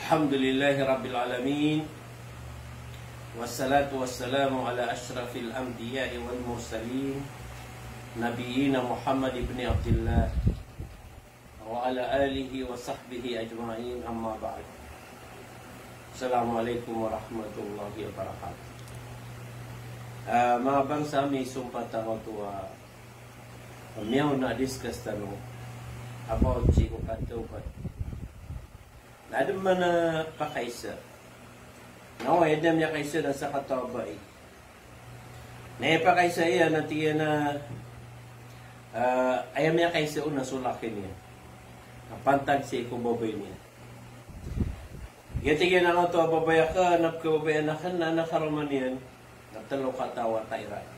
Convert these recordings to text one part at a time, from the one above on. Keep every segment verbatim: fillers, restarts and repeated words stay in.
Alhamdulillahi Rabbil Alamin. Wassalatu wassalamu ala ashrafil anbiya'i wal mursalin, Nabiyyina Muhammad ibn Abdillah, wa ala alihi wa sahbihi ajma'in, amma ba'd. Assalamu alaikum warahmatullahi wabarakatuh. Ah, manga bangsa mi, sompat angkoto a miyaona a discuss tano about sii ko katawbat. Na adn man a pakaisa. Na o aya dn a miyakaisa na sakataw a bai. Na aya pakaisa iyan na tig iyan a, ah, aya miyakaisa on na so laki niyan. Na pantag sii ko babay niyan. Aya tig iyan a angkoto a babay akn, na pkhababayaan akn, na anak a karoma niyan na tlo kataw a wata iran.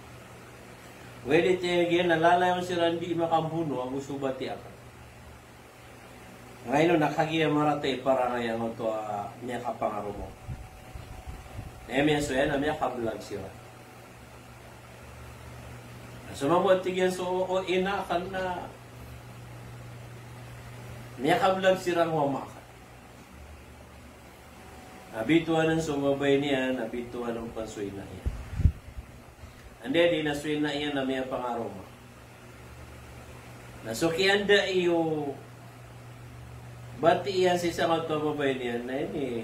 Ogaid tig iyan a lalayon siran dii makambono ago so bati akn. Ngaino na kagiya marata i parangay angkoto a miyakapangaroma. Na aya miyasowa iyan na miyakablag siran. Na so mambo a tig iyan so o ina akn na miyakablag siran o ama akn. Na bitowan on so babay niyan, na bitowan on pn so ina iyan. Anda di na so ina iyan na miyapangaroma. Na so kiyandai o bati iyan sii sangkoto a babay niyan, na ini,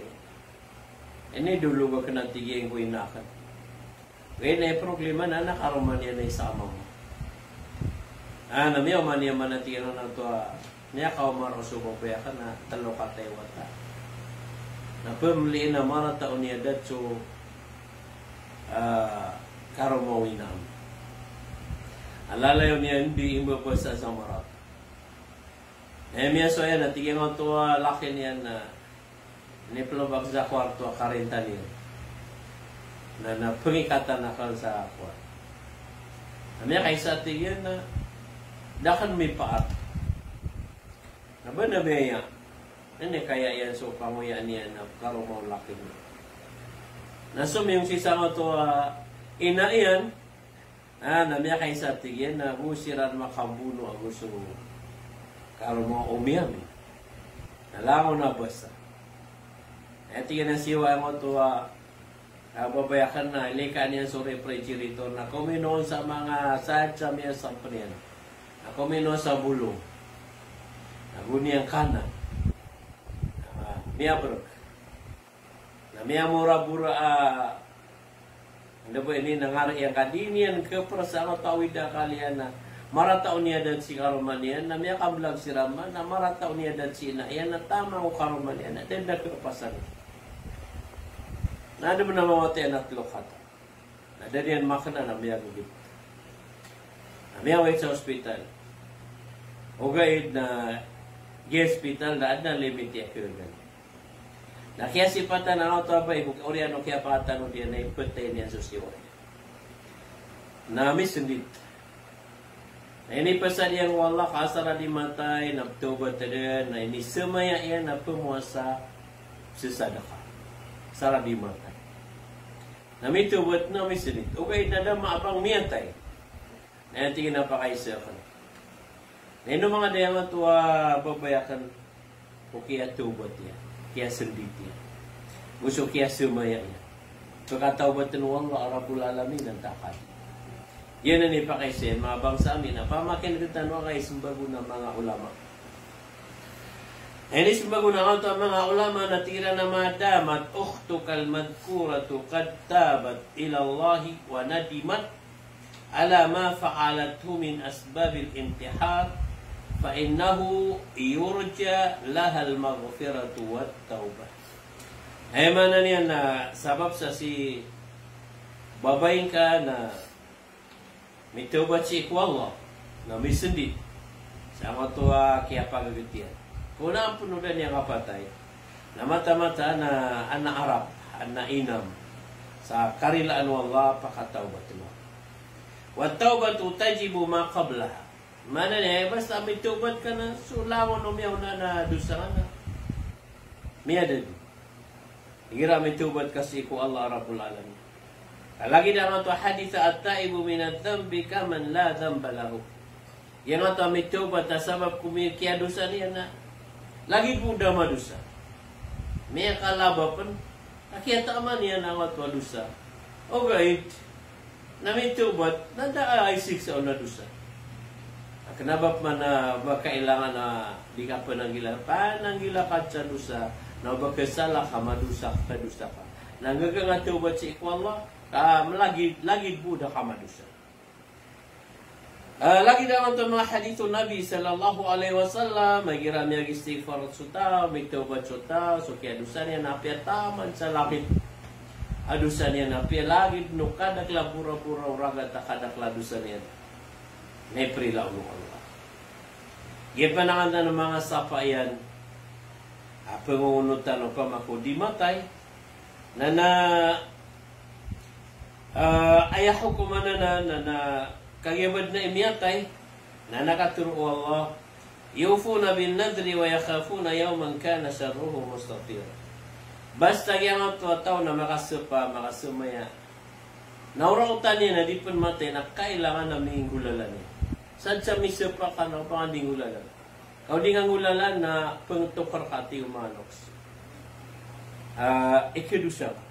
inidolog akn a tig iyan ko ina akn. Ogaid na aya problema na anak a karoma niyan na isa a mama. Ah, na miyaoma niyan man a tig iyan a angkoto a miyakaoma roo so babay akn na tlo kataw a wata. Na pmlin a marata on i adat so, ah, karoma o ina akn. A lalayon iyan dii mbabasa sa marata. Na aya miyasowa iyan na tig iyan a angkoto a laki niyan na iniplopak sa kwarto a karinta niyan. Na, na pngikatan akn sa kwarto. Na miyakaisa a tig iyan na da akn mipaar. Na ba na miyaya. Na inikaya iyan so pangoyaan iyan a karoma o laki niyan. Na somiyong sii sangkoto a ina iyan, na, na miyakaisa a tig iyan na go siran makambono ago so karoma o miyamin. Na langon a basa. Aya tig iyan a siyowa angkoto a, a babay akn na ilikaan iyan so refrigerator na kominoon sa manga saad sa miyasapn iyan. Na kominoon sa bolong. Na go niyan kanan. Na miyabrk. Na miyamorabora a, anda ba ini, na ngari iyan ka di niyan khaprasa angkoto a awid a akal iyan na marata on i adat si karoma niyan, na miyakablag siran man, na marata on i adat si ina iyan, na taman o karoma niyan na da dn a khaprasa. Na adn man a mawatay a tlo kataw. Na da niyan makna na miyagogit. Na miyawit sa hospital. Ogaid na giya hospital na adn a limit iyan khagan. Na kiyasipatan angkoto a bai ko oriyan o kiyapakatanod iyan na ipatay niyan so siyowa iyan. Na misndit. Na inipasad iyan o Allah ka asar a di matay, na pthawbat dn, na inisamaya iyan, na pmowasa, pzadka. Asar a di matay. Na mithawbat na misndit. Ogaid na da maabang miyatay. Na aya tig iyan a pakaisa akn. Na ino manga dayang a towa babay akn ko kiyathawbat iyan, kiyasndit iyan. Go so kiyasamaya iyan. Pkatawbatn o Allah Rabbul Alamin antaa ka di. Giyanan i pakaisa iyan, manga bangsa ami, na pamakin'g tano angkai smbag on a manga ulama. Aya inismbag on angkoto a manga ulama na tig iran a ma damat ukhtukal madhkuratu qad tabat ilallahi wa nadimat ala ma fa'alathu min asbabil intihar, fa innahu yurja lahal maghfiratu wat tawbah. Aya maana niyan na sabap sa si babay ngka na mithawbat sii ko Allah, na misndit sa angkoto a kiyapagagtiyan. Ko na ampn o da niyan kapatay, na mataan-mataan a ana arap, ana inam sa karilaan o Allah, pakatawbatn o Allah. Wat tawbatu tajibu ma qablaha. Maana niyan, basta mithawbat ka na so langon o miyaona a dosa ngka na miyadn. Igira mithawbat ka sii ko Allah Rabbul Alamin. Lagid angkoto a hadith a, at-taibu minadh dhanbi kaman la dhanba lahu. Giyangkoto a mithawbat a sabap ko mi-, kiyadosa niyan na lagid bo o da madosa. Miyakalaba pn, a kiyataman iyan angkoto a dosa. Ogaid na mitawbat, na da a isiksa on a dosa. Kna ba pman a ba kailangan a di ka pananggila, pananggila ka sa dosa, na ba kasala ka, madosa ka, dosa ka. Na nggaga nga tawbat sii ko Allah, ka malagid, lagid bo da ka madosa. Ah, lagid angkoto a manga hadith o Nabi sallallahu alaihi wasallam, igira miyagistighfar so taw, mitawbat so taw, so kiyadosa niyan na apiya taman sa langit a dosa niyan, apiya lagid o kadakl a borabora o ragat a kadakl a dosa niyan, na iprila on o Allah. Giya pn angkoto a manga sapa iyan a pangongonotan o pamako di matay, na na Ah, aya hokoman anan na, na kagiya badn a miyatay, na na katharo o Allah, "Yufuna bin nadri wa yakhafuna yawman kana sharruhu mustatira." Basta giyangkoto a taw na makasapa, makasamaya, na o raotan iyan a di pn matay na kailangan a minggolalan iyan. Sadn sa misapa ka na opama di nggolalan. Ka o di nga nggolalan na pngtokar ka, tig o manga loks. Ah, ikadosa ka.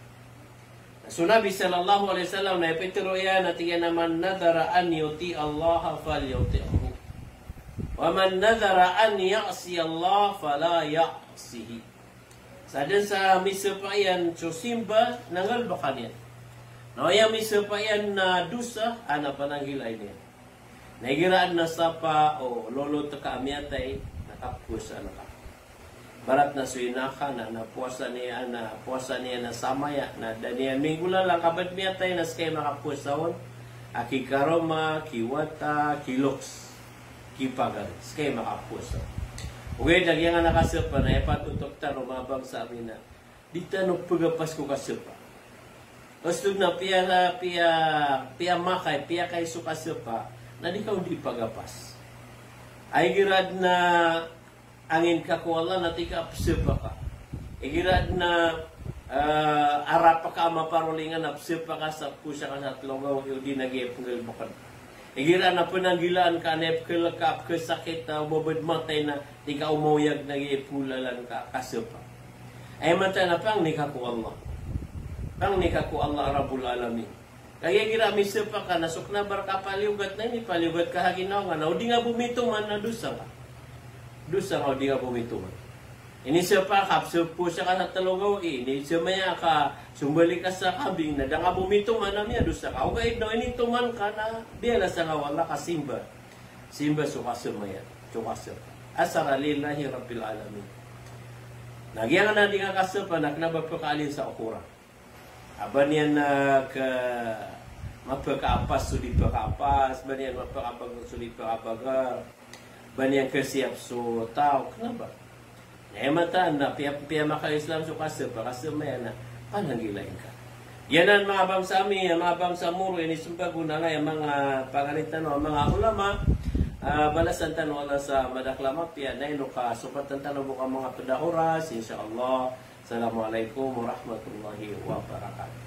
So Nabi sallallahu alaihi wasallam na ipitharo iyan a tig iyan a, "Man nadhara an yuti'allaha falyuti'hu. Wa man nadhara an ya'siyallaha fala ya'sihi." Sadn sa misapa iyan so simba na nggalbka niyan. Na aya misapa iyan na dosa, a na pananggila iyan. Na igira adn a sapa o lolot ka a miyatay, na kapowasa ka. Ibarat na so ina ka na, na powasa niyan, na powasa niyan na samaya, na da niyan minggolalan ka bad miyatay na ska i makapowasa on, a ki karoma, ki wata, ki loks, ki pagar, ska i makapowasa. Ogaid na giyangkanan a kasapa na aya patotok tano, manga bangsa ami, na di tano pagapas ko kasapa. Osto na piya, piya, piya makay, piya kay so kasapa, na di ka on di pagapas. Ay igira adn a angin ka ko Allah na tig ka a psapa ka. Igira adn a, eh, arap ka a maparolingan a psapa ka sa powasa ka sa tlo gawii o di na giya pnggalbkn. Igira na pananggilaan ka na ipkhalk ka, pkhasakit a, o ba bad matay na, tig ka omaoyag na giya pngolalan ka, kasapa. Ay mataan a pangni ka ko Allah. Pangni ka ko Allah Rabbul Alamin. Kagiya igira misapa ka na so kna ba rka paliyogat na inipaliyogat ka a ginawa ngka na o di nga bo mitoman na dosa ka. Dosa ka o di nga bo mitoman. Inisapa ka, psapa ka sa tlo gawii, inisamaya ka, sombali ka sa kambing, na da nga bo mitoman na miyadosa ka. Ogaid na o initoman ka na biyalasan ka o Allah ka simba. Simba so kasamaya, so kasapa. Asara lillahi rabbil alamin. Na giyangkanan a di nga kasapa na kna ba pkaalin sa okoran. A ba niyan, ah, ka, mapakaapas so di pakaapas, ba niyan mapakabagar so di pakabagar, ba niyan kasiyap so taw, kna ba? Na aya mataan na piya, piya maka-Islam so kasapa, kasamaya na pananggila ingka. Giyanan manga bangsa ami, manga bangsa Moro, inismbag on angkaya manga panganin tano, manga ulama, ah, balasan tano o Allah sa madakl a mapiya, na ino ka sopatan tano bo ka manga pd a oras, insha Allah. Assalamualaikum warahmatullahi wabarakatuh.